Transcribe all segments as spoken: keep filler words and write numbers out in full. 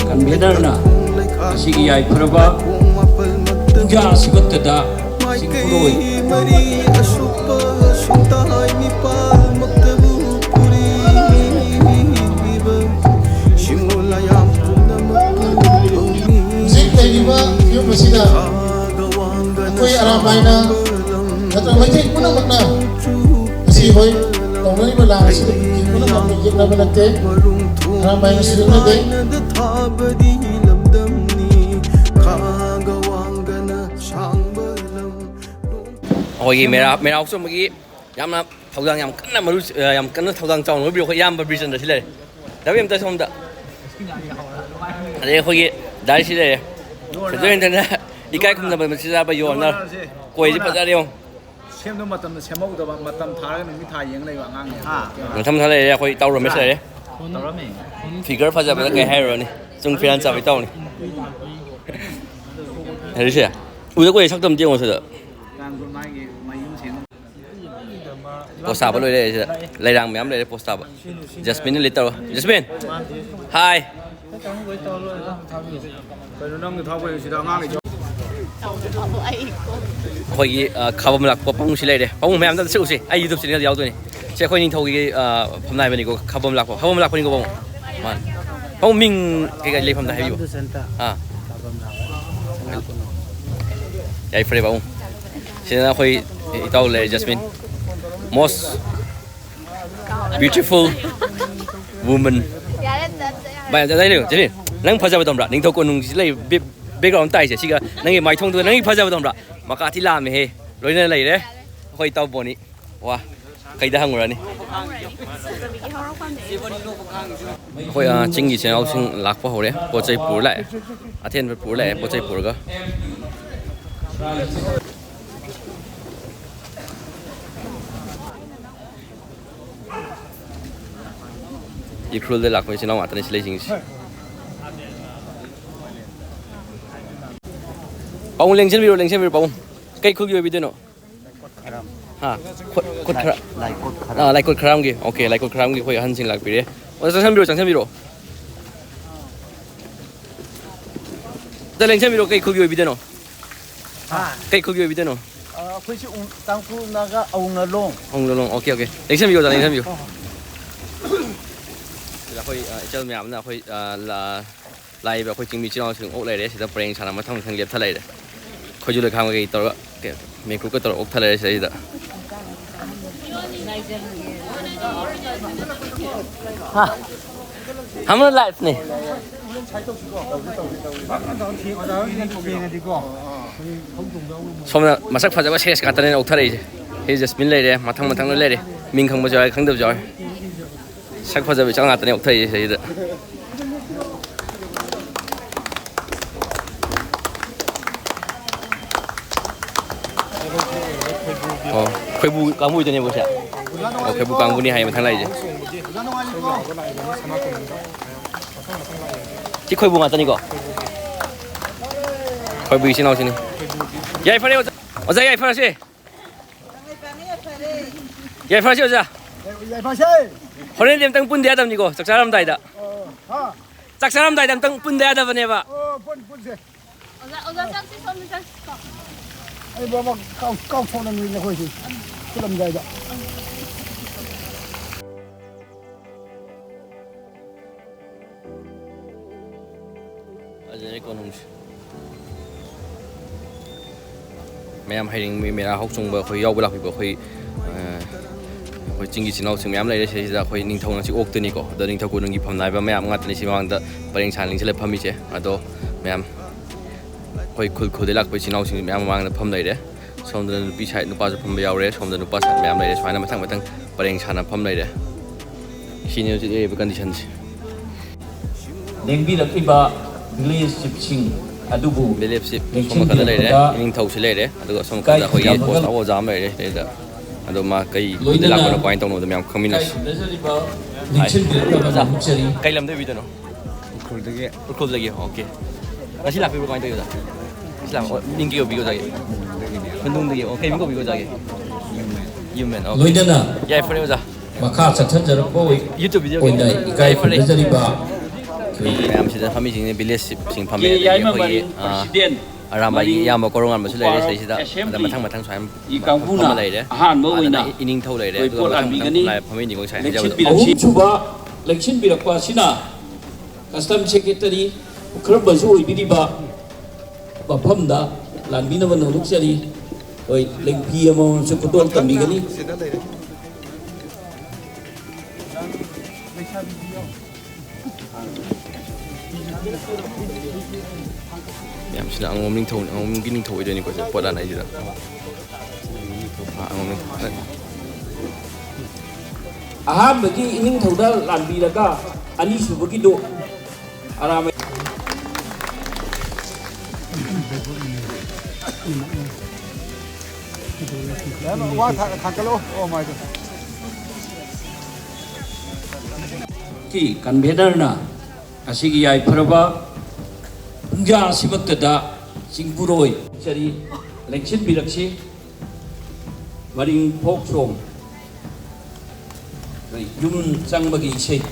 ꯀꯟꯚꯦꯅꯔꯅ ꯉꯁꯤꯒꯤ ꯌꯥꯏꯐꯔꯕ ꯄꯨꯡꯖꯥ ꯁꯤꯕꯠꯇꯗ ꯆꯤꯡꯐꯨꯔꯣꯏ ꯍꯧꯖꯤꯛ ꯂꯩꯔꯤꯕ ꯐꯤꯕꯝ ꯑꯁꯤꯗ ꯑꯩꯈꯣꯏ ꯑꯔꯥꯝꯕꯥꯏꯅ ꯅꯠꯇ꯭ꯔꯒ ꯃꯩꯇꯩ ꯄꯨꯝꯅꯃꯛꯅ ꯉꯁꯤ ꯍꯣꯏ ꯇꯧꯅꯔꯤꯕ ꯂꯥꯟ ꯑꯁꯤꯗ ꯄꯨꯝꯅꯃꯛꯅ ꯌꯦꯛꯅꯕ ꯅꯠꯇꯦ꯫ ꯑꯔꯥꯝꯕꯥꯏꯅꯁꯨ ꯌꯦꯛꯅꯗꯦ꯫ ꯑꯩꯈꯣꯏꯒꯤ ꯃꯦꯔꯥ ꯃꯦꯔꯥ ꯍꯧꯆꯣꯟꯕꯒꯤ ꯌꯥꯝꯅ ꯊꯧꯗꯥꯡ ꯌꯥꯝ ꯀꯟꯅ ꯃꯔꯨ ꯌꯥꯝ ꯀꯟꯅ ꯊꯧꯗꯥꯡ ꯆꯥꯎꯅ ꯂꯧꯕꯤꯔꯤꯕ ꯑꯩꯈꯣꯏ ꯏꯌꯥꯝꯕ ꯕꯤꯔꯆꯟꯗ꯭ꯔ ꯁꯤ ꯂꯩꯔꯦ꯫ ꯗꯥ ꯕꯦꯝꯇ ꯁꯣꯝꯗ꯫ ꯑꯗꯩ ꯑꯩꯈꯣꯏꯒꯤ ꯗꯥꯏꯁꯤ ꯂꯩꯔꯦ꯫ ꯁꯦꯟꯖꯣꯏ ꯍꯦꯟꯗꯅ ꯏꯀꯥꯏ ꯈꯨꯝꯅꯕ ꯃꯆꯤꯟꯖꯥꯛ ꯌꯣꯟꯅ ꯀꯣꯏꯁꯤ ꯐꯖꯔꯦ ꯌꯦꯡꯉꯣ꯫ ꯁꯦꯝꯗꯣ ꯃꯇꯝꯗ ꯁꯦꯝꯍꯧꯗꯕ, ꯃꯇꯝ ꯊꯥꯔꯒ ꯅꯨꯃꯤꯠ ꯊꯥ ꯌꯦꯡ ꯂꯩꯕ ꯑꯉꯥꯡꯅꯦ꯫ ꯃꯊꯪ ꯃꯊꯪ ꯂꯩꯔꯦ ꯑꯩꯈꯣꯏ ꯏꯇꯥꯎ ꯔꯣꯃꯦꯁ ꯂꯩꯔꯦ꯫ ꯇꯧꯔꯝꯃꯦ꯫ ꯐꯤꯒꯔ ꯐꯖꯕꯗ ꯀꯩ ꯍꯥꯏꯔꯨꯔꯅꯤ? ꯆꯨꯡ ꯐꯤꯔꯥꯟ ꯆꯥꯕ ꯏꯇꯥꯎꯅꯤ꯫ ꯍꯧꯖꯤꯛꯁꯦ ꯎꯗ ꯀꯨꯏꯔꯦ ꯁꯛꯇꯝ ꯌꯦꯡꯉꯣ ꯁꯤꯗ꯫ ꯀꯥꯡꯒꯨ ꯃꯥꯒꯤ ꯃꯌꯨꯝ ꯁꯦꯝ- ꯄꯣꯁ ꯁꯥꯕ ꯂꯣꯏꯔꯦ ꯁꯤꯗ꯫ ꯂꯩꯔꯥꯡ ꯃꯌꯥꯝ ꯂꯩꯔꯦ ꯄꯣꯁ ꯁꯥꯕ꯫ ꯖꯁꯃꯤꯟꯅ ꯂꯤꯠ ꯇꯧꯔꯣ꯫ ꯖꯁꯃꯤꯟ! ꯍꯥꯏ! ꯀꯩꯅꯣ ꯅꯪꯅ ꯊꯥꯎ ꯀꯩꯅꯣ ꯁꯤꯗ ꯑꯉꯥꯡꯒꯤ ꯑꯩꯈꯣꯏꯒꯤ, ꯑ, ꯈꯥꯕꯝ ꯂꯥꯛꯄ ꯄꯥꯕꯨꯡꯁꯤ ꯂꯩꯔꯦ꯫ ꯄꯥꯕꯨꯡ ꯃꯌꯥꯝꯗ ꯑꯝꯇ ꯁꯛꯎꯁꯦ꯫ ꯑꯩ YouTube channel ꯌꯥꯎꯗꯣꯏꯅꯤ꯫ ꯁꯤ ꯑꯩꯈꯣꯏ ꯅꯤꯡꯊꯧꯒꯤ, ꯑ, ꯐꯝꯅꯥꯏꯕꯅꯤꯀꯣ꯫ ꯈꯥꯕꯝ ꯂꯥꯛꯄ꯫ ꯈꯥꯕꯝ ꯂꯥꯛꯄꯅꯤꯀꯣ ꯄꯥꯕꯨꯡ꯫ ꯃꯥꯅꯤ꯫ ꯄꯥꯕꯨꯡ ꯃꯤꯡ ꯀꯩꯀꯩ ꯂꯩꯐꯝꯗ ꯍꯥꯏꯕꯤꯌꯨ꯫ ꯑꯥ꯫ ꯌꯥꯏꯐꯔꯦ ꯄꯥꯕꯨꯡ꯫ ꯁꯤꯗꯅ ꯑꯩꯈꯣꯏ ꯏꯇꯥꯎ ꯂꯩꯔꯦ, ꯖꯁꯃꯤꯟ꯫ Most beautiful woman. ꯚꯥꯏ, ꯑꯝꯇ ꯂꯩꯌꯨ, ꯖꯦꯅꯤ꯫ ꯅꯪ ꯐꯖꯕꯗꯣ ꯈꯪꯕ꯭ꯔꯥ? ꯅꯤꯡꯊꯧ ꯀꯣꯅꯨꯡꯁꯤ ꯂꯩ, ꯕꯦꯛ-, background ꯇꯥꯏꯁꯦ꯫ ꯁꯤꯒ ꯅꯪꯒꯤ ꯃꯥꯏꯊꯣꯡꯗꯨꯒ ꯅꯪꯒꯤ ꯐꯖꯕꯗꯣ ꯈꯪꯕ꯭ꯔꯥ? ꯃꯀꯥ ꯊꯤ ꯂꯥꯝꯃꯦꯍꯦ꯫ ꯂꯣꯏꯅ ꯂꯩꯔꯦ꯫ ꯑꯩꯈꯣꯏ ꯏꯇꯥꯎ ꯕꯣꯅꯤ꯫ ꯋꯥ, ꯀꯩꯗ ꯍꯪꯉꯨꯔꯅꯤ? ꯑꯩꯈꯣꯏ, ꯑ, ꯆꯤꯡꯒꯤ ꯏꯆꯤꯟ ꯏꯅꯥꯎꯁꯤꯡ ꯂꯥꯛꯄ ꯍꯧꯔꯦ꯫ ꯄꯣꯠ ꯆꯩ ꯄꯨꯔ ꯂꯥꯛꯑꯦ꯫ ꯑꯊꯦꯟꯕ ꯄꯨꯔ ꯂꯥꯛꯑꯦ, ꯄꯣꯠ ꯆꯩ ꯄꯨꯔꯒ꯫ ꯎꯈ꯭ꯔꯨꯜꯗ ꯂꯥꯛꯄ ꯏꯆꯤꯟ ꯏꯅꯥꯎ ꯉꯥꯛꯇꯅꯤ ꯁꯤ ꯂꯩꯁꯤꯡꯁꯤ꯫ ꯄꯥꯕꯨꯡ ꯂꯦꯡꯁꯤꯟꯕꯤꯔꯣ, ꯂꯦꯡꯁꯤꯟꯕꯤꯔꯣ ꯄꯥꯕꯨꯡ꯫ ꯀꯩ ꯈꯨꯜꯒꯤ ꯑꯣꯏꯕꯤꯗꯣꯏꯅꯣ? ꯍꯥ? ꯈꯨꯠ, ꯈꯨꯠ ꯈꯔ-, ꯂꯥꯏꯀꯣꯠ ꯈꯔ꯫ ꯑꯥ, ꯂꯥꯏꯀꯣꯠ ꯈꯔꯥꯝꯒꯤ꯫ ꯑꯣꯀꯦ, ꯂꯥꯏꯀꯣꯠ ꯈꯔꯥꯝꯒꯤ ꯑꯩꯈꯣꯏ ꯑꯍꯟꯁꯤꯡ ꯂꯥꯛꯄꯤꯔꯦ꯫ ꯑꯣꯖꯥ, ꯆꯪꯁꯤꯟꯕꯤꯔꯣ, ꯆꯪꯁꯤꯟꯕꯤꯔꯣ꯫ ꯑꯝꯇ ꯂꯦꯡꯁꯟꯕꯤꯔꯣ, ꯀꯩ ꯈꯨꯜꯒꯤ ꯑꯣꯏꯕꯤꯗꯣꯏꯅꯣ? ꯍꯥ? ꯀꯩ ꯈꯨꯜꯒꯤ ꯑꯣꯏꯕꯤꯗꯣꯏꯅꯣ? ꯑ, ꯑꯩꯈꯣꯏꯁꯤ ꯎ-, ꯇꯥꯡꯈꯨꯜ ꯅꯥꯒꯥ ꯑꯋꯨꯡ ꯂꯣꯡ꯫ ꯑꯋꯨꯡ ꯂꯣꯡ, ꯑꯣꯀꯦ, ꯑꯣꯀꯦ꯫ ꯂꯦꯡꯁꯟꯕꯤꯌꯣ, ꯑꯣꯖꯥ, ꯂꯦꯡꯁꯟꯕꯤꯌꯣ꯫ ꯁꯤꯗ ꯑꯩꯈꯣꯏ, ꯑ, ꯏꯆꯜ ꯃꯌꯥꯝꯅ ꯑꯩꯈꯣꯏ, ꯑ, ꯂꯥ-, ꯂꯥꯛꯏꯕ ꯑꯩꯈꯣꯏ ꯆꯤꯡꯃꯤ ꯏꯆꯤꯜ ꯏꯅꯥꯎꯁꯤꯡ ꯑꯣꯛ ꯂꯩꯔꯦ꯫ ꯁꯤꯗ ꯄꯔꯦꯡ ꯁꯥꯅ ꯃꯊꯪ ꯃꯊꯪ ꯂꯦꯞꯊ ꯂꯩꯔꯦ꯫ ꯑꯩꯈꯣꯏꯁꯨ ꯂꯩꯈꯥꯝ ꯀꯩꯀꯩ ꯇꯧꯔꯒ, ꯀꯩ, ꯃꯦꯟꯀꯨꯞꯀ ꯇꯧꯔꯒ ꯑꯣꯛꯊ ꯂꯩꯔꯦ ꯁꯤꯗꯩꯁꯤꯗ꯫ ꯍꯥ? ꯍꯥꯝꯅ ꯂꯥꯏꯐꯅꯦ꯫ ꯁꯣꯝꯅ ꯃꯁꯛ ꯐꯖꯕ ꯁꯦꯁ ꯉꯥꯛꯇꯅꯦ ꯑꯣꯛꯊꯔꯛꯏꯁꯦ꯫ ꯁꯤ ꯖꯁꯃꯤꯟ ꯂꯩꯔꯦ, ꯃꯊꯪ ꯃꯊꯪ ꯂꯣꯏ ꯂꯩꯔꯦ꯫ ꯃꯤꯡ ꯈꯪꯕꯁꯨ ꯌꯥꯎꯋꯦ, ꯈꯪꯗꯕꯁꯨ ꯌꯥꯎꯋꯦ꯫ ꯁꯛ ꯐꯖꯕ ꯏꯆꯥ ꯉꯥꯛꯇꯅꯦ ꯑꯣꯛꯊꯔꯛꯏꯁꯦ ꯁꯤꯗ꯫ ꯑꯣ, ꯈꯣꯏꯕꯨ ꯀꯥꯡꯕꯨ ꯑꯣꯏꯗꯣꯏꯅꯦꯕ ꯁꯦ? ꯑꯣ, ꯈꯣꯏꯕꯨ ꯀꯥꯡꯕꯨꯅꯤ ꯍꯥꯏꯌꯦ ꯃꯊꯪ ꯂꯥꯛꯏꯁꯦ꯫ ꯁꯤ ꯈꯣꯏꯕꯨ ꯉꯥꯛꯇꯅꯤꯀꯣ? ꯈꯣꯏꯕꯨ ꯏꯆꯤꯟ ꯏꯅꯥꯎꯁꯤꯅꯤ꯫ ꯌꯥꯏꯐꯔꯦ ꯑꯣꯖꯥ꯫ ꯑꯣꯖꯥ, ꯌꯥꯏꯐꯔꯁꯦ꯫ ꯌꯥꯏꯐꯔꯁꯦ ꯑꯣꯖꯥ꯫ ꯌꯥꯏꯐꯔꯁꯦ꯫ ꯍꯣꯔꯦꯟꯗꯤ ꯑꯝꯇꯪ ꯄꯨꯟꯗ ꯌꯥꯗꯕꯅꯤꯀꯣ, ꯆꯥꯛ ꯆꯥꯔꯝꯗꯥꯏꯗ꯫ ꯑꯣ, ꯍꯥ? ꯆꯥꯛ ꯆꯥꯔꯝꯗꯥꯏꯗ ꯑꯝꯇꯪ ꯄꯨꯟꯗ ꯌꯥꯗꯕꯅꯦꯕ꯫ ꯑꯣ, ꯄꯨꯟ-, ꯄꯨꯟꯁꯦ꯫ ꯑꯣꯖꯥ, ꯑꯣꯖꯥ, ꯆꯥꯛꯁꯤ ꯁꯣꯝꯗ ꯆꯥꯁꯤꯀꯣ꯫ ꯑꯩ ꯕꯕꯥ ꯀꯥꯎ-, ꯀꯥꯎꯊꯣꯛꯅꯕꯅꯤꯅꯦ ꯑꯩꯈꯣꯏꯁꯦ꯫ ꯄꯨꯜꯂꯝꯗꯥꯏꯗ꯫ ꯐꯖꯔꯦꯀꯣ ꯅꯨꯡꯁꯦ꯫ ꯃꯌꯥꯝ ꯍꯩꯔꯤꯡ ꯃꯦꯔꯥ ꯍꯧ ꯆꯣꯡꯕ ꯑꯩꯈꯣꯏ ꯌꯥꯎꯕ ꯂꯥꯛꯄꯤꯕ ꯑꯩꯈꯣꯏ, ꯑ, ꯑꯩꯈꯣꯏ ꯆꯤꯡꯒꯤ ꯏꯆꯤꯟ ꯏꯅꯥꯎꯁꯤꯡ ꯃꯌꯥꯝ ꯂꯩꯔꯦ ꯁꯤꯗꯩꯁꯤꯗ꯫ ꯑꯩꯈꯣꯏ ꯅꯤꯡꯊꯧꯅ ꯁꯤ ꯑꯣꯛꯇꯣꯏꯅꯤꯀꯣ꯫ ꯑꯗꯣ ꯅꯤꯡꯊꯧ ꯀꯣꯅꯨꯡꯒꯤ ꯐꯝꯅꯥꯏꯕ ꯃꯌꯥꯝ ꯉꯥꯛꯇꯅꯤ ꯁꯤ ꯃꯃꯥꯡꯗ ꯄꯔꯦꯡ ꯁꯥꯅ ꯂꯦꯡꯁꯤꯜꯂ ꯐꯝꯃꯤꯁꯦ꯫ ꯑꯗꯣ ꯃꯌꯥꯝ ꯑꯩꯈꯣꯏ ꯈꯨꯜ ꯈꯨꯜꯗꯩ ꯂꯥꯛꯄ ꯏꯆꯤꯟ ꯏꯅꯥꯎꯁꯤꯡ ꯃꯌꯥꯝ ꯃꯃꯥꯡꯗ ꯐꯝ ꯂꯩꯔꯦ꯫ ꯁꯣꯝꯗꯅ ꯅꯨꯄꯤ ꯁꯥꯏꯠ ꯅꯨꯄꯥꯁꯨ ꯐꯝꯕ ꯌꯥꯎꯔꯦ, ꯁꯣꯝꯗ ꯅꯨꯄꯥ ꯁꯥꯏꯠ ꯃꯌꯥꯝ ꯂꯩꯔꯦ꯫ ꯁꯨꯃꯥꯏꯅ ꯃꯊꯪ ꯃꯊꯪ ꯄꯔꯦꯡ ꯁꯥꯅ ꯐꯝ ꯂꯩꯔꯦ꯫ ꯁꯤꯅꯤ ꯍꯧꯖꯤꯛ ꯂꯩꯔꯤꯕ ꯀꯟꯗꯤꯁꯟꯁꯦ꯫ ꯂꯦꯡꯕꯤꯔꯛꯂꯤꯕ village chiefꯁꯤꯡ ꯑꯗꯨꯕꯨ village chief ꯁꯣꯝ ꯅꯥꯀꯟꯗ ꯂꯩꯔꯦ, ꯅꯤꯡꯊꯧꯁꯤ ꯂꯩꯔꯦ, ꯑꯗꯨꯒ ꯑꯁꯣꯝ ꯅꯥꯀꯟꯗ ꯑꯩꯈꯣꯏꯒꯤ ꯏꯀꯥꯏ ꯈꯨꯝꯅꯕꯒ post ꯑꯆꯧꯕ ꯑꯣꯖꯥ ꯑꯃ ꯂꯩꯔꯦ ꯁꯤꯗꯩꯗ꯫ ꯑꯗꯣ ꯃꯥ ꯀꯩ ꯂꯣꯏꯅꯅ ꯂꯥꯛꯄꯅꯣ ꯀꯃꯥꯏꯅ ꯇꯧꯅꯣꯗꯣ ꯃꯌꯥꯝ ꯈꯪꯃꯤꯟꯅꯁꯤ꯫ ꯏꯀꯥꯏ ꯈꯨꯝꯅꯖꯔꯤꯕ ꯍꯥꯏ꯫ ꯂꯦꯡꯁꯤꯟꯕꯤꯔꯛꯅꯕ ꯑꯣꯖꯥ, ꯃꯥꯡꯖꯔꯤ꯫ ꯀꯩ ꯂꯝꯗꯩ ꯑꯣꯏꯕꯤꯗꯣꯏꯅꯣ? ꯎꯈ꯭ꯔꯨꯜꯗꯒꯤ꯫ ꯎꯈ꯭ꯔꯨꯜꯗꯒꯤ, ꯑꯣꯀꯦ꯫ ꯉꯁꯤ ꯂꯥꯛꯄꯤꯕ꯭ꯔꯣ, ꯀꯃꯥꯏꯅ ꯇꯧꯋꯤ ꯑꯣꯖꯥ? ꯉꯁꯤ ꯂꯥꯛꯄ, ꯑꯣ, ꯃꯤꯡ ꯀꯩ ꯀꯧꯕꯤꯒꯦ ꯑꯣꯖꯥꯒꯤ? ꯍꯨꯟꯗꯨꯡꯗꯒꯤ꯫ ꯍꯨꯟꯗꯨꯡꯗꯒꯤ, ꯑꯣ, ꯀꯩ ꯃꯤꯡ ꯀꯧꯕꯤꯒꯦ ꯑꯣꯖꯥꯒꯤ? ꯌꯨꯝꯃꯦꯟ꯫ ꯌꯨꯝꯃꯦꯟ, ꯑꯣꯀꯦ꯫ ꯂꯣꯏꯅꯅ ꯌꯥꯏꯐꯔꯦ ꯑꯣꯖꯥ꯫ ꯃꯈꯥ ꯆꯠꯊꯖꯔꯛꯄ ꯑꯣꯏ-, YouTube video ꯑꯣꯏꯅ ꯀꯧꯕꯤꯒꯦ꯫ ꯏꯀꯥꯏ ꯌꯥꯏꯐꯔꯦ꯫ ꯈꯨꯝꯅꯖꯔꯤꯕ ꯑꯩꯈꯣꯏꯒꯤ ꯃꯌꯥꯝꯁꯤꯗ ꯐꯝꯃꯤꯁꯤꯡꯁꯦ ꯚꯤꯂꯦꯖꯁꯤꯞꯁꯤꯡ ꯐꯝꯃꯤ꯫ ꯑꯗꯒꯤ ꯑꯩꯈꯣꯏꯒꯤ, ꯑꯥ, ꯑꯔꯥꯝꯕꯥꯏꯒꯤ ꯏꯌꯥꯝꯕ ꯀꯣꯔꯧꯉꯥꯟꯕꯁꯨ ꯂꯩꯔꯦ ꯁꯤꯗꯩꯁꯤꯗ꯫ ꯑꯗ ꯃꯊꯪ ꯃꯊꯪ ꯁꯨꯃꯥꯏꯅ ꯐꯝꯃ ꯂꯩꯔꯦ꯫ ꯑꯍꯥꯟꯕ ꯑꯣꯏꯅ ꯏꯅꯤꯡꯊꯧ ꯂꯩꯔꯦ꯫ ꯑꯗꯨꯒ ꯃꯊꯪ ꯃꯊꯪ ꯂꯥꯏ ꯐꯝꯃꯤꯅꯤꯉꯣꯏ ꯁꯥꯏ ꯍꯥꯏꯖꯕꯗꯣ꯫ ꯑꯍꯨꯝꯁꯨꯕ ꯂꯦꯡꯁꯤꯟꯕꯤꯔꯛꯄ ꯑꯁꯤꯅ ꯀꯁꯇꯝ ꯁꯦꯀ꯭ꯔꯦꯇꯔꯤ ꯄꯨꯈ꯭ꯔꯝꯕꯁꯨ ꯑꯣꯏꯕꯤꯔꯤꯕ ꯃꯐꯝꯗ ꯂꯥꯟꯕꯤꯅꯕ ꯅꯣꯂꯨꯛꯆꯔꯤ꯫ ꯍꯣꯏ, ꯂꯦꯡꯐꯤ ꯑꯃꯃꯝꯁꯨ ꯈꯨꯗꯣꯜ ꯇꯝꯕꯤꯒꯅꯤ꯫ ꯃꯌꯥꯝꯁꯤꯅ ꯑꯉꯣꯝ ꯅꯤꯡꯊꯧ, ꯑꯉꯣꯝꯒꯤ ꯅꯤꯡꯊꯧ ꯑꯣꯏꯗꯣꯏꯅꯤꯀꯣ ꯁꯤꯗ ꯄꯣꯠ ꯂꯥꯟꯅꯩꯁꯤꯗ꯫ ꯑꯥ, ꯑꯉꯣꯝ ꯅꯤꯡꯊꯧ꯫ ꯑꯍꯥꯟꯕꯒꯤ ꯏꯅꯤꯡꯊꯧꯗ ꯂꯥꯟꯕꯤꯔꯒ ꯑꯅꯤꯁꯨꯕꯒꯤꯗꯨ ꯑꯔꯥꯃꯩ꯫ ꯀꯤ ꯀꯟꯚꯦꯅꯔꯅ ꯉꯁꯤꯒꯤ ꯌꯥꯏꯐꯔꯕ ꯄꯨꯡꯖꯥ ꯑꯁꯤꯃꯛꯇꯗ ꯆꯤꯡꯕꯨꯔꯣꯏ ꯆꯔꯤ ꯂꯦꯡꯁꯤꯟꯕꯤꯔꯛꯁꯤ꯫ ꯃꯔꯤꯡ ꯐꯣꯛ ꯁꯣꯡ, ꯌꯨꯝ ꯆꯪꯕꯒꯤ ꯏꯁꯩ꯫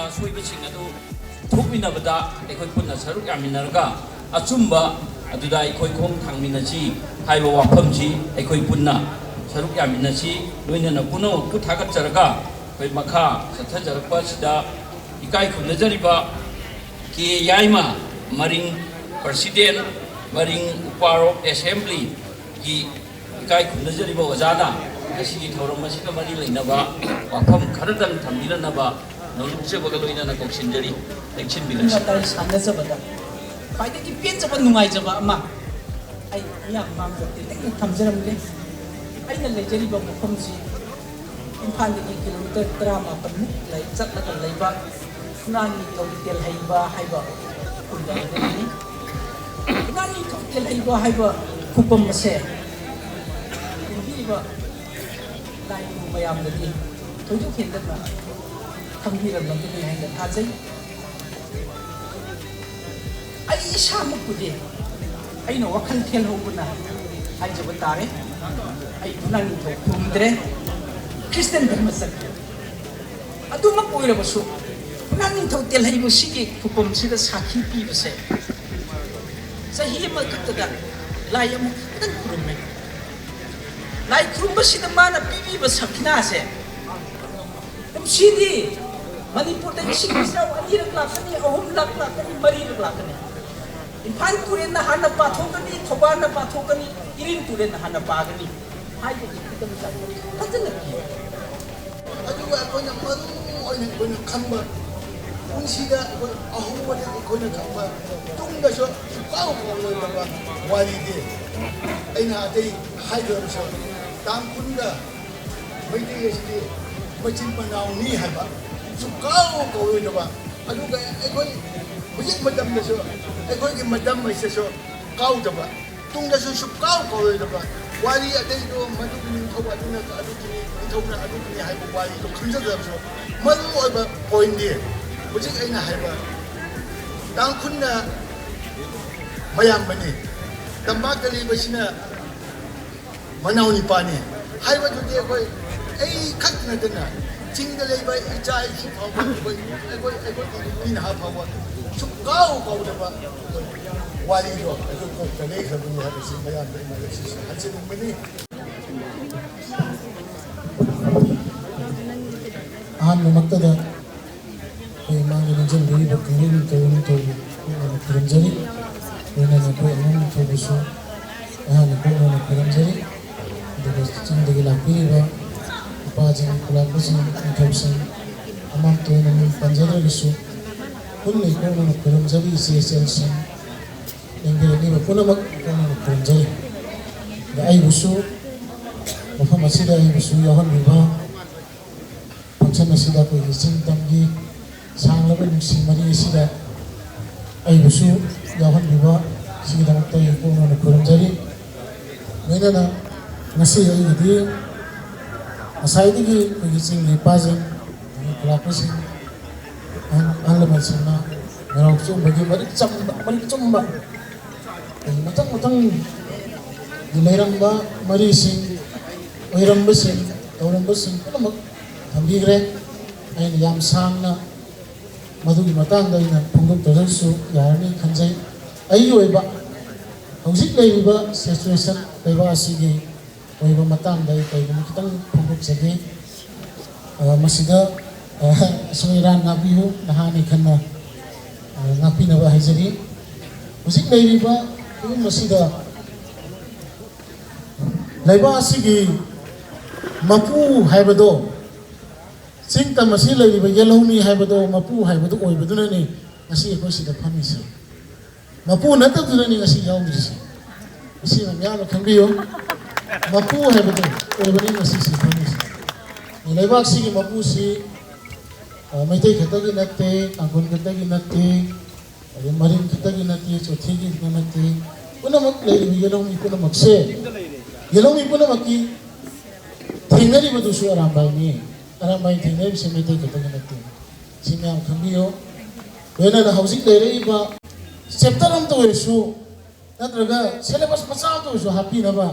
ꯑꯁꯣꯏꯕꯁꯤꯡ ꯑꯗꯨ ꯊꯣꯛꯃꯤꯟꯅꯕꯗ ꯑꯩꯈꯣꯏ ꯄꯨꯟꯅ ꯁꯔꯨꯛ ꯌꯥꯃꯤꯟꯅꯔꯒ ꯑꯆꯨꯝꯕ ꯑꯗꯨꯗ ꯑꯩꯈꯣꯏ ꯈꯣꯡ ꯊꯥꯡꯃꯤꯟꯅꯁꯤ ꯍꯥꯏꯕ ꯋꯥꯐꯝꯁꯤ ꯑꯩꯈꯣꯏ ꯄꯨꯟꯅ ꯁꯔꯨꯛ ꯌꯥꯃꯤꯟꯅꯁꯤ꯫ ꯂꯣꯏꯅꯅ ꯄꯨꯝꯅꯃꯛꯄꯨ ꯊꯥꯒꯠꯆꯔꯒ ꯑꯩꯈꯣꯏ ꯃꯈꯥ ꯆꯠꯊꯖꯔꯛꯄ ꯑꯁꯤꯗ ꯏꯀꯥꯏ ꯈꯨꯝꯅꯖꯔꯤꯕ ꯀꯦ ꯌꯥꯏꯃ, ꯃꯔꯤꯡ ꯄ꯭ꯔꯁꯤꯗꯦꯟ, ꯃꯔꯤꯡ ꯎꯄꯥꯔꯣꯛ ꯑꯦꯁꯦꯝꯕ꯭ꯂꯤꯒꯤ ꯏꯀꯥꯏ ꯈꯨꯝꯅꯖꯔꯤꯕ ꯑꯣꯖꯥꯅ ꯉꯁꯤꯒꯤ ꯊꯧꯔꯝ ꯑꯁꯤꯒ ꯃꯔꯤ ꯂꯩꯅꯕ ꯋꯥꯐꯝ ꯈꯔꯗꯪ ꯊꯝꯕꯤꯔꯝꯅꯕ ꯅꯣꯂꯨꯛꯆꯕꯒ ꯂꯣꯏꯅꯅ ꯀꯧꯁꯤꯟꯖꯔꯤ꯫ ꯂꯦꯡꯁꯤꯟꯕꯤꯔꯁꯤ꯫ ꯋꯥꯔꯤ ꯋꯥꯇꯥꯏ ꯁꯥꯟꯅꯖꯕꯗ ꯈ꯭ꯋꯥꯏꯗꯒꯤ ꯄꯦꯟꯖꯕ, ꯅꯨꯡꯉꯥꯏꯖꯕ ꯑꯃ ꯑꯩ ꯃꯤꯌꯥꯝ ꯃꯥꯡꯗ ꯇꯦꯟꯇꯛꯅ ꯊꯝꯖꯔꯝꯒꯦ꯫ ꯑꯩꯅ ꯂꯩꯖꯔꯤꯕ ꯃꯐꯝꯁꯤ ꯏꯝꯐꯥꯜꯗꯒꯤ ꯀꯤꯂꯣꯃꯤꯇꯔ ꯇꯔꯥꯃꯥꯄꯜꯃꯨꯛ ꯂꯩ, ꯆꯠꯂꯒ ꯂꯩꯕ ꯐꯨꯅꯥꯟ ꯅꯤꯡꯊꯧ ꯇꯦꯜꯍꯩꯕ ꯍꯥꯏꯕ ꯈꯨꯟꯗꯥꯃꯤꯅꯤ꯫ ꯐꯨꯅꯥꯟ ꯅꯤꯡꯊꯧ ꯇꯦꯜꯍꯩꯕ ꯍꯥꯏꯕ ꯈꯨꯕꯝ ꯑꯁꯦ ꯌꯦꯡꯕꯤꯔꯤꯕ ꯂꯥꯏꯅꯤꯡꯕ ꯃꯌꯥꯝꯗꯗꯤ ꯊꯣꯏꯗꯣꯛ ꯍꯦꯟꯗꯅ ꯈꯪꯕꯤꯔꯝꯂꯒꯅꯤ ꯍꯥꯏꯅ ꯊꯥꯖꯩ꯫ ꯑꯩ ꯏꯁꯥꯃꯛꯄꯨꯗꯤ ꯑꯩꯅ ꯋꯥꯈꯜ ꯊꯦꯜꯍꯧꯕꯅ ꯍꯥꯏꯖꯕ ꯇꯥꯔꯦ꯫ ꯑꯩ ꯐꯨꯅꯥꯟ ꯅꯤꯡꯊꯧ ꯈꯨꯔꯨꯝꯗ꯭ꯔꯦ, ꯈ꯭ꯔꯤꯁꯇꯤꯌꯥꯟ ꯙꯔꯃ ꯆꯠꯈ꯭ꯔꯦ꯫ ꯑꯗꯨꯃꯛ ꯑꯣꯏꯔꯕꯁꯨ ꯐꯨꯅꯥꯟ ꯅꯤꯡꯊꯧ ꯇꯦꯜꯍꯩꯕꯁꯤꯒꯤ ꯈꯨꯕꯝꯁꯤꯗ ꯁꯥꯈꯤ ꯄꯤꯕꯁꯦ ꯆꯍꯤ ꯑꯃꯈꯛꯇꯗ ꯂꯥꯏ ꯑꯃꯈꯛꯇꯪ ꯈꯨꯔꯨꯝꯃꯦ꯫ ꯂꯥꯏ ꯈꯨꯔꯨꯝꯕꯁꯤꯗ ꯃꯥꯅ ꯄꯤꯕꯤꯕ ꯁꯈꯤꯅꯥꯁꯦ ꯀꯨꯝꯁꯤꯗꯤ ꯃꯅꯤꯄꯨꯔꯗ ꯏꯁꯤꯡ ꯏꯆꯥꯎ ꯑꯅꯤꯔꯛ ꯂꯥꯛꯀꯅꯤ, ꯑꯍꯨꯝꯂꯛ ꯂꯥꯛꯀꯅꯤ, ꯃꯔꯤꯔꯛ ꯂꯥꯛꯀꯅꯤ꯫ ꯏꯝꯐꯥꯜ ꯇꯨꯔꯦꯜꯅ ꯍꯥꯟꯅ ꯄꯥꯊꯣꯛꯀꯅꯤ, ꯊꯧꯕꯥꯜꯅ ꯄꯥꯊꯣꯛꯀꯅꯤ, ꯏꯔꯤꯜ ꯇꯨꯔꯦꯜꯅ ꯍꯥꯟꯅ ꯄꯥꯒꯅꯤ ꯍꯥꯏꯕꯒꯤ ꯈꯨꯗꯝ ꯆꯥꯡꯗꯝ ꯐꯖꯅ ꯄꯤ꯫ ꯑꯗꯨꯒ ꯑꯩꯈꯣꯏꯅ ꯃꯔꯨ ꯑꯣꯏꯅ ꯑꯩꯈꯣꯏꯅ ꯈꯪꯕ, ꯄꯨꯟꯁꯤꯗ ꯑꯩꯈꯣꯏ ꯑꯍꯧꯕꯗꯒꯤ ꯑꯩꯈꯣꯏꯅ ꯈꯪꯕ, ꯇꯨꯡꯗꯁꯨ ꯁꯨꯡꯀꯥꯎ ꯀꯥꯎꯔꯣꯏꯗꯕ ꯋꯥꯔꯤꯗꯤ ꯑꯩꯅ ꯑꯇꯩ ꯍꯥꯏꯗ꯭ꯔꯕꯁꯨ, ꯇꯥꯡ ꯀꯨꯟꯒ ꯃꯩꯇꯩ ꯑꯁꯤꯗꯤ ꯃꯆꯤꯟ ꯃꯅꯥꯎꯅꯤ ꯍꯥꯏꯕ ꯁꯨꯡꯀꯥꯎ ꯀꯥꯎꯔꯣꯏꯗꯕ, ꯑꯗꯨꯒ ꯑꯩꯈꯣꯏ ꯍꯧꯖꯤꯛ ꯃꯇꯝꯗꯁꯨ ꯑꯩꯈꯣꯏꯒꯤ ꯃꯇꯝ ꯑꯁꯤꯗꯁꯨ ꯀꯥꯎꯗꯕ, ꯇꯨꯡꯗꯁꯨ ꯁꯨꯡꯀꯥꯎ ꯀꯥꯎꯔꯣꯏꯗꯕ ꯋꯥꯔꯤ ꯑꯇꯩꯗꯣ ꯃꯗꯨꯒꯤ ꯅꯤꯡꯊꯧ ꯑꯗꯨꯅ ꯑꯗꯨꯒꯤꯅꯤ, ꯅꯤꯡꯊꯧꯅ ꯑꯗꯨꯒꯤꯅꯤ ꯍꯥꯏꯕ ꯋꯥꯔꯤꯗꯣ ꯈꯪꯖꯗ꯭ꯔꯕꯁꯨ, ꯃꯔꯨ ꯑꯣꯏꯕ ꯄꯣꯏꯟꯗꯤ ꯍꯧꯖꯤꯛ ꯑꯩꯅ ꯍꯥꯏꯕ ꯇꯥꯡꯈꯨꯜꯅ ꯃꯌꯥꯝꯕꯅꯤ, ꯇꯝꯄꯥꯛꯇ ꯂꯩꯕꯁꯤꯅ ꯃꯅꯥꯎ ꯅꯤꯄꯥꯅꯤ ꯍꯥꯏꯕꯗꯨꯗꯤ ꯑꯩꯈꯣꯏ, ꯑꯩ ꯈꯛꯇ ꯅꯠꯇꯅ ꯆꯤꯡꯗ ꯂꯩꯕ ꯏꯆꯥ ꯏꯁꯨ ꯐꯥꯎꯕ, ꯑꯩꯈꯣꯏ ꯑꯩꯈꯣꯏ ꯑꯩꯈꯣꯏꯒꯤ ꯅꯨꯄꯤ ꯅꯍꯥ ꯐꯥꯎꯕ ꯁꯨꯡꯀꯥꯎ ꯀꯥꯎꯗꯕ ꯋꯥꯔꯤꯗꯣ ꯑꯩꯈꯣꯏ ꯀꯣꯛꯇ ꯂꯩꯈ꯭ꯔꯕꯅꯤ ꯍꯥꯏꯕꯁꯤ ꯃꯌꯥꯝꯗ ꯑꯩꯅ ꯉꯁꯤꯁꯨ ꯍꯥꯏꯖꯅꯤꯡꯕꯅꯤ꯫ ꯑꯍꯥꯟꯕꯃꯛꯇꯗ ꯑꯩꯈꯣꯏ ꯏꯃꯥꯒꯤ ꯅꯤꯡꯁꯤꯡꯕꯤꯔꯤꯕ ꯀꯪꯂꯩ ꯅꯤꯡꯊꯧ ꯅꯤꯡꯊꯧꯕꯨ ꯄꯨꯛꯅꯤꯡ ꯈꯨꯔꯨꯝꯖꯔꯤ꯫ ꯂꯣꯏꯅꯅ ꯑꯩꯈꯣꯏ ꯑꯉꯝ ꯅꯤꯡꯊꯧꯕꯨꯁꯨ ꯑꯩꯍꯥꯛꯅ ꯄꯨꯛꯅꯤꯡ ꯈꯨꯔꯨꯝꯖꯔꯤ꯫ ꯑꯗꯨꯒ ꯆꯤꯡꯗꯒꯤ ꯂꯥꯛꯄꯤꯔꯤꯕ ꯏꯄꯥꯁꯤꯡ, ꯈꯨꯂꯥꯛꯄꯁꯤꯡ, ꯅꯤꯡꯊꯧꯁꯤꯡ, ꯑꯃꯃꯝꯇ ꯑꯣꯏꯅ ꯃꯤꯡ ꯄꯟꯖꯗ꯭ꯔꯒꯁꯨ ꯄꯨꯟꯅ ꯏꯄꯨꯛꯅꯤꯡ ꯈꯨꯔꯨꯝꯖꯔꯤ꯫ ꯏꯆꯦ ꯏꯆꯜꯁꯤꯡ, ꯂꯦꯡꯕꯤꯔꯛꯂꯤꯕ ꯄꯨꯝꯅꯃꯛ ꯏꯄꯨꯛꯅꯤꯡ ꯈꯨꯔꯨꯝꯖꯔꯤ꯫ ꯑꯗ ꯑꯩꯕꯨꯁꯨ, ꯃꯐꯝ ꯑꯁꯤꯗ ꯑꯩꯕꯨꯁꯨ ꯌꯥꯎꯍꯟꯕꯤꯕ, ꯐꯪꯁꯟ ꯑꯁꯤꯗ ꯑꯩꯈꯣꯏꯒꯤ ꯆꯤꯡ ꯇꯝꯒꯤ ꯁꯥꯡꯂꯕ ꯅꯨꯡꯁꯤ ꯃꯔꯤ ꯑꯁꯤꯗ ꯑꯩꯕꯨꯁꯨ ꯌꯥꯎꯍꯟꯕꯤꯕ, ꯁꯤꯒꯤꯗꯃꯛꯇ ꯑꯩ ꯄꯨꯛꯅꯤꯡ ꯈꯨꯔꯨꯝꯖꯔꯤ꯫ ꯂꯣꯏꯅꯅ ꯉꯁꯤ ꯑꯩꯒꯤꯗꯤ ꯉꯁꯥꯏꯗꯒꯤ ꯑꯩꯈꯣꯏꯒꯤ ꯆꯤꯡꯒꯤ ꯏꯄꯥꯁꯤꯡ, ꯑꯗꯒꯤ ꯈꯨꯂꯥꯛꯄꯁꯤꯡ, ꯑꯍꯜ ꯑꯍꯜ ꯂꯃꯟꯁꯤꯡꯅ ꯅꯥꯔꯥꯎ ꯆꯨꯝꯕꯒꯤ ꯃꯔꯤꯛ ꯆꯝꯕ, ꯃꯔꯤꯛ ꯆꯨꯝꯕ, ꯑꯗꯒꯤ ꯃꯊꯪ ꯃꯊꯪ ꯂꯩꯔꯝꯕ ꯃꯔꯤꯁꯤꯡ, ꯑꯣꯏꯔꯝꯕꯁꯤꯡ, ꯇꯧꯔꯝꯕꯁꯤꯡ ꯄꯨꯝꯅꯃꯛ ꯊꯝꯕꯤꯈ꯭ꯔꯦ꯫ ꯑꯩꯅ ꯌꯥꯝ ꯁꯥꯡꯅ ꯃꯗꯨꯒꯤ ꯃꯇꯥꯡꯗ ꯑꯩꯅ ꯐꯣꯡꯗꯣꯛꯇ꯭ꯔꯒꯁꯨ ꯌꯥꯔꯅꯤ ꯈꯟꯖꯩ꯫ ꯑꯩꯒꯤ ꯑꯣꯏꯕ ꯍꯧꯖꯤꯛ ꯂꯩꯔꯤꯕ ꯁꯤꯆꯨꯋꯦꯁꯟ ꯂꯩꯕꯥꯛ ꯑꯁꯤꯒꯤ ꯑꯣꯏꯕ ꯃꯇꯥꯡꯗ ꯑꯩ ꯀꯔꯤꯒꯨꯝꯕ ꯈꯤꯇꯪ ꯐꯣꯡꯗꯣꯛꯆꯒꯦ꯫ ꯑ, ꯃꯁꯤꯗ, ꯑ, ꯑꯁꯣꯏ ꯑꯔꯥꯟ ꯉꯥꯛꯄꯤꯌꯨ, ꯅꯍꯥꯅꯤ ꯈꯟꯅ, ꯑ, ꯉꯥꯛꯄꯤꯅꯕ ꯍꯥꯏꯖꯔꯤ꯫ ꯍꯧꯖꯤꯛ ꯂꯩꯔꯤꯕ ꯐꯤꯕꯝ ꯑꯁꯤꯗ ꯂꯩꯕꯥꯛ ꯑꯁꯤꯒꯤ ꯃꯄꯨ ꯍꯥꯏꯕꯗꯣ, ꯆꯤꯡ ꯇꯝ ꯑꯁꯤ ꯂꯩꯔꯤꯕ ꯌꯦꯜꯍꯧꯃꯤ ꯍꯥꯏꯕꯗꯣ, ꯃꯄꯨ ꯍꯥꯏꯕꯗꯨ ꯑꯣꯏꯕꯗꯨꯅꯅꯤ ꯉꯁꯤ ꯑꯩꯈꯣꯏ ꯁꯤꯗ ꯐꯝꯃꯤꯁꯦ꯫ ꯃꯄꯨ ꯅꯠꯇꯕꯗꯨꯅꯅꯤ ꯉꯁꯤ ꯌꯥꯎꯗ꯭ꯔꯤꯁꯦ꯫ ꯃꯁꯤ ꯃꯌꯥꯝꯅ ꯈꯪꯕꯤꯌꯨ꯫ ꯃꯄꯨ ꯍꯥꯏꯕꯗꯣ ꯑꯣꯏꯕꯅꯤ ꯉꯁꯤ ꯁꯤ ꯐꯝꯃꯤꯁꯦ꯫ ꯂꯩꯕꯥꯛꯁꯤꯒꯤ ꯃꯄꯨꯁꯤ, ꯑ, ꯃꯩꯇꯩ ꯈꯛꯇꯒꯤ ꯅꯠꯇꯦ, ꯇꯥꯡꯈꯨꯜ ꯈꯛꯇꯒꯤ ꯅꯠꯇꯦ, ꯑꯗꯩ ꯃꯔꯤꯡ ꯈꯛꯇꯒꯤ ꯅꯠꯇꯦ, ꯆꯣꯊꯤꯒꯤ ꯈꯛꯇ ꯅꯠꯇꯦ, ꯄꯨꯝꯅꯃꯛ ꯂꯩꯔꯤꯕ ꯌꯦꯜꯍꯧꯃꯤ ꯄꯨꯝꯅꯃꯛꯁꯦ, ꯌꯦꯜꯍꯧꯃꯤ ꯄꯨꯝꯅꯃꯛꯀꯤ ꯊꯦꯡꯅꯔꯤꯕꯗꯨꯁꯨ ꯑꯔꯥꯝꯕꯥꯏꯅꯤ꯫ ꯑꯔꯥꯝꯕꯥꯏ ꯊꯦꯡꯅꯔꯤꯕꯁꯦ ꯃꯩꯇꯩ ꯈꯛꯇꯒꯤ ꯅꯠꯇꯦ꯫ ꯁꯤ ꯃꯌꯥꯝ ꯈꯪꯕꯤꯌꯨ꯫ ꯂꯣꯏꯅꯅ ꯍꯧꯖꯤꯛ ꯂꯩꯔꯛꯏꯕ ꯆꯦꯞꯇꯔ ꯑꯃꯇ ꯑꯣꯏꯔꯁꯨ ꯅꯠꯇ꯭ꯔꯒ ꯁꯦꯂꯦꯕꯁ ꯃꯆꯥ ꯑꯃꯇ ꯑꯣꯏꯔꯁꯨ ꯍꯥꯞꯄꯤꯅꯕ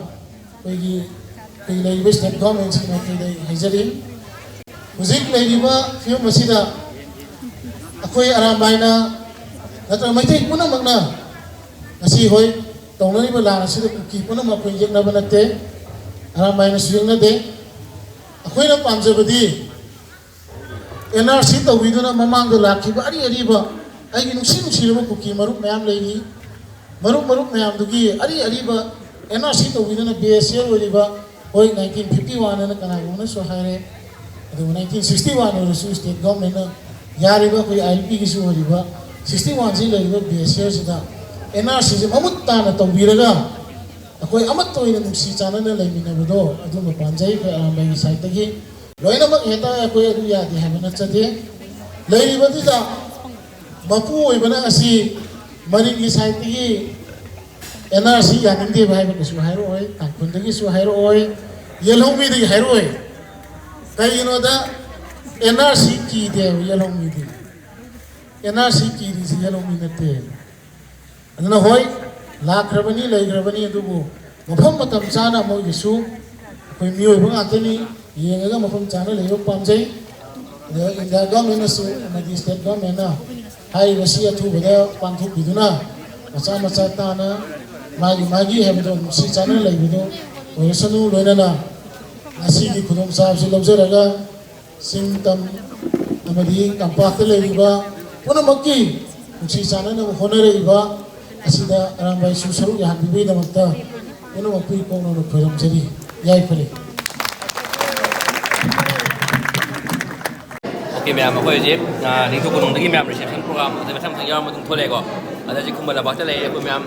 ꯑꯩꯈꯣꯏꯒꯤ, ꯑꯩꯈꯣꯏ ꯂꯩꯔꯤꯕ ꯁ꯭ꯇꯦꯠ ꯒꯣꯔꯃꯦꯟꯁꯤꯡ ꯃꯥꯏꯀꯩꯗ ꯑꯩ ꯍꯥꯏꯖꯔꯤ꯫ ꯍꯧꯖꯤꯛ ꯂꯩꯔꯤꯕ ꯐꯤꯕꯝ ꯑꯁꯤꯗ ꯑꯩꯈꯣꯏ ꯑꯔꯥꯝꯕꯥꯏꯅ ꯅꯠꯇ꯭ꯔꯒ ꯃꯩꯇꯩ ꯄꯨꯝꯅꯃꯛꯅ ꯉꯁꯤ, ꯍꯣꯏ, ꯇꯧꯅꯔꯤꯕ ꯂꯥꯟ ꯑꯁꯤꯗ ꯀꯨꯀꯤ ꯄꯨꯝꯅꯃꯛ ꯑꯩꯈꯣꯏ ꯌꯦꯛꯅꯕ ꯅꯠꯇꯦ, ꯑꯔꯥꯝꯕꯥꯏꯅꯁꯨ ꯌꯦꯛꯅꯗꯦ꯫ ꯑꯩꯈꯣꯏꯅ ꯄꯥꯝꯖꯕꯗꯤ ꯑꯦꯟ ꯑꯥꯔ ꯁꯤ ꯇꯧꯕꯤꯗꯨꯅ ꯃꯃꯥꯡꯗ ꯂꯥꯛꯈꯤꯕ ꯑꯔꯤ ꯑꯔꯤꯕ ꯑꯩꯒꯤ ꯅꯨꯡꯁꯤ ꯅꯨꯡꯁꯤꯔꯕ ꯀꯨꯀꯤ ꯃꯔꯨꯞ ꯃꯌꯥꯝ ꯂꯩꯔꯤ꯫ ꯃꯔꯨꯞ ꯃꯔꯨꯞ ꯃꯌꯥꯝꯗꯨꯒꯤ ꯑꯔꯤ ꯑꯔꯤꯕ ꯑꯦꯟ ꯑꯥꯔ ꯁꯤ ꯇꯧꯕꯤꯗꯨꯅ ꯕꯤ ꯑꯦꯁ ꯑꯦꯜ ꯑꯣꯏꯔꯤꯕ, ꯍꯣꯏ, ꯅꯥꯏꯟꯇꯤꯟ ꯐꯤꯐꯇꯤ ꯋꯥꯟ ꯑꯅ ꯀꯅꯥꯒꯨꯝꯕꯅꯁꯨ ꯍꯥꯏꯔꯦ, ꯑꯗꯨꯕꯨ ꯅꯥꯏꯟꯇꯤꯟ ꯁꯤꯛꯁꯇꯤ ꯋꯥꯟ ꯑꯣꯏꯔꯁꯨ ꯁ꯭ꯇꯦꯠ ꯒꯚꯔꯟꯃꯦꯟꯠꯅ ꯌꯥꯔꯤꯕ ꯑꯩꯈꯣꯏ ꯑꯥꯏ ꯑꯦꯜ ꯄꯤꯒꯤꯁꯨ ꯑꯣꯏꯔꯤꯕ ꯁꯤꯛꯁꯇꯤ ꯋꯥꯟꯁꯤ ꯂꯩꯔꯤꯕ ꯕꯤ ꯑꯦꯁ ꯑꯦꯜꯁꯤꯗ ꯑꯦꯟ ꯑꯥꯔ ꯁꯤꯁꯦ ꯃꯃꯨꯠ ꯇꯥꯅ ꯇꯧꯕꯤꯔꯒ ꯑꯩꯈꯣꯏ ꯑꯃꯠꯇ ꯑꯣꯏꯅ ꯅꯨꯡꯁꯤ ꯆꯥꯟꯅꯅ ꯂꯩꯃꯤꯟꯅꯕꯗꯣ ꯑꯗꯨꯝꯕ ꯄꯥꯝꯖꯩ ꯑꯩꯈꯣꯏ ꯑꯔꯥꯝꯕꯥꯏꯒꯤ ꯁꯥꯏꯠꯇꯒꯤ꯫ ꯂꯣꯏꯅꯃꯛ ꯍꯦꯛꯇ ꯑꯩꯈꯣꯏ ꯑꯗꯨ ꯌꯥꯗꯦ ꯍꯥꯏꯕ ꯅꯠꯆꯗꯦ꯫ ꯂꯩꯔꯤꯕꯗꯨꯗ ꯃꯄꯨ ꯑꯣꯏꯕꯅ ꯑꯁꯤ ꯃꯔꯤꯡꯒꯤ ꯁꯥꯏꯠꯇꯒꯤ ꯑꯦꯟ ꯑꯥꯔ ꯁꯤ ꯌꯥꯅꯤꯡꯗꯦꯕ ꯍꯥꯏꯕ ꯀꯩꯁꯨ ꯍꯥꯏꯔꯛꯑꯣꯏ, ꯇꯥꯡꯈꯨꯜꯗꯒꯤꯁꯨ ꯍꯥꯏꯔꯛꯑꯣꯏ, ꯌꯦꯜꯍꯧꯃꯤꯗꯒꯤ ꯍꯥꯏꯔꯛꯑꯣꯏ꯫ ꯀꯩꯒꯤꯅꯣꯗ and R C ꯀꯤꯗꯦꯕ ꯌꯦꯜꯍꯧꯃꯤꯗꯤ꯫ And R C ꯀꯤꯔꯤꯁꯤ ꯌꯦꯜꯍꯧꯃꯤ ꯅꯠꯇꯦ꯫ ꯑꯗꯨꯅ ꯍꯣꯏ, ꯂꯥꯛꯈ꯭ꯔꯕꯅꯤ, ꯂꯩꯈ꯭ꯔꯕꯅꯤ, ꯑꯗꯨꯕꯨ ꯃꯐꯝ ꯃꯇꯝ ꯆꯥꯅ ꯃꯣꯏꯒꯤꯁꯨ ꯑꯩꯈꯣꯏ ꯃꯤꯑꯣꯏꯕ ꯉꯥꯛꯇꯅꯤ, ꯌꯦꯡꯉꯒ ꯃꯐꯝ ꯆꯥꯅ ꯂꯩꯕ ꯄꯥꯝꯖꯩ꯫ ꯑꯗꯨꯒ ꯏꯟꯗꯤꯌꯥ ꯒꯚꯔꯟꯃꯦꯟꯠꯅꯁꯨ ꯑꯃꯗꯤ ꯁ꯭ꯇꯦꯠ ꯒꯚꯔꯟꯃꯦꯟꯠꯅ ꯍꯥꯏꯔꯤꯕꯁꯤ ꯑꯊꯨꯕꯗ ꯄꯥꯡꯊꯣꯛꯄꯤꯗꯨꯅ ꯃꯆꯥ ꯃꯆꯥ ꯇꯥꯅ ꯃꯥꯒꯤ ꯃꯥꯒꯤ ꯍꯥꯏꯕꯗꯣ ꯅꯨꯡꯁꯤ ꯆꯥꯟꯅꯅ ꯂꯩꯕꯗꯣ ꯑꯣꯏꯔꯁꯅꯨ꯫ ꯂꯣꯏꯅꯅ ꯉꯁꯤꯒꯤ ꯈꯨꯗꯣꯡꯆꯥꯕꯁꯤ ꯂꯧꯖꯔꯒ ꯆꯤꯡ ꯇꯝ ꯑꯃꯗꯤ ꯇꯝꯄꯥꯛꯇ ꯂꯩꯔꯤꯕ ꯄꯨꯝꯅꯃꯛꯀꯤ ꯅꯨꯡꯁꯤ ꯆꯥꯟꯅꯅꯕ ꯍꯣꯠꯅꯔꯛꯏꯕ ꯑꯁꯤꯗ ꯑꯔꯥꯝꯕꯥꯏꯁꯨ ꯁꯔꯨꯛ ꯌꯥꯍꯟꯕꯤꯕꯒꯤꯗꯃꯛꯇ ꯄꯨꯝꯅꯃꯛꯄꯨ ꯏꯀꯣꯛꯅꯅ ꯈꯣꯏꯔꯝꯖꯔꯤ꯫ ꯌꯥꯏꯐꯔꯦ꯫ ꯑꯣꯀꯦ ꯃꯌꯥꯝ, ꯑꯩꯈꯣꯏ ꯍꯧꯖꯤꯛ, ꯑ, ꯅꯤꯡꯊꯧ ꯀꯣꯅꯨꯡꯗꯒꯤ ꯃꯌꯥꯝ reception program ꯑꯗꯩ ꯃꯊꯪ ꯃꯊꯪ ꯌꯥꯎꯔ ꯃꯇꯨꯡ ꯊꯣꯛꯂꯛꯑꯦꯀꯣ꯫ ꯑꯗ ꯍꯧꯖꯤꯛ ꯈꯨꯃꯟ ꯂꯝꯄꯥꯛꯇ ꯂꯩꯔꯦ ꯑꯩꯈꯣꯏ ꯃꯌꯥꯝ꯫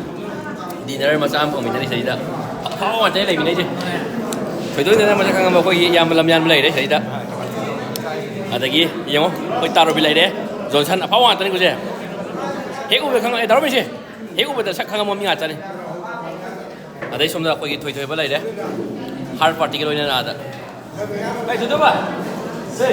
Dinner ꯃꯆꯥ ꯑꯃ ꯐꯪꯃꯤꯟꯅꯔꯤ ꯁꯤꯗꯩꯗ꯫ ꯑꯐꯥꯎꯕ ꯉꯥꯛꯇꯅꯦ ꯂꯩꯃꯤꯟꯅꯩꯁꯦ꯫ ꯊꯣꯏꯗꯣꯛ ꯍꯦꯟꯗꯣꯛꯅ ꯃꯁꯛ ꯈꯪꯉꯕ ꯑꯩꯈꯣꯏꯒꯤ ꯏꯌꯥꯝꯕ ꯂꯝꯌꯥꯟꯕ ꯂꯩꯔꯦ ꯁꯤꯗꯩꯗ꯫ ꯑꯗꯒꯤ ꯌꯦꯡꯉꯣ, ꯑꯩꯈꯣꯏ ꯇꯥꯔꯣꯕꯤ ꯂꯩꯔꯦ, ꯖꯣꯟꯁꯟ, ꯑꯐꯥꯎꯕ ꯉꯥꯛꯇꯅꯤꯀꯣ ꯁꯦ꯫ ꯍꯦꯛ ꯎꯕꯗ ꯈꯪꯉꯦ, ꯇꯥꯔꯣꯕꯤꯁꯦ꯫ ꯍꯦꯛ ꯎꯕꯗ ꯁꯛ ꯈꯪꯉꯝꯕ ꯃꯤ ꯉꯥꯛꯇꯅꯤ꯫ ꯑꯗꯩ ꯁꯣꯝꯗ ꯑꯩꯈꯣꯏꯒꯤ ꯊꯣꯏꯊꯣꯏꯕ ꯂꯩꯔꯦ, heart partyꯒ ꯂꯣꯏꯅꯅ ꯑꯥꯗ꯫ ꯀꯩ ꯊꯣꯏꯊꯣꯏꯕ? ꯁꯦ꯫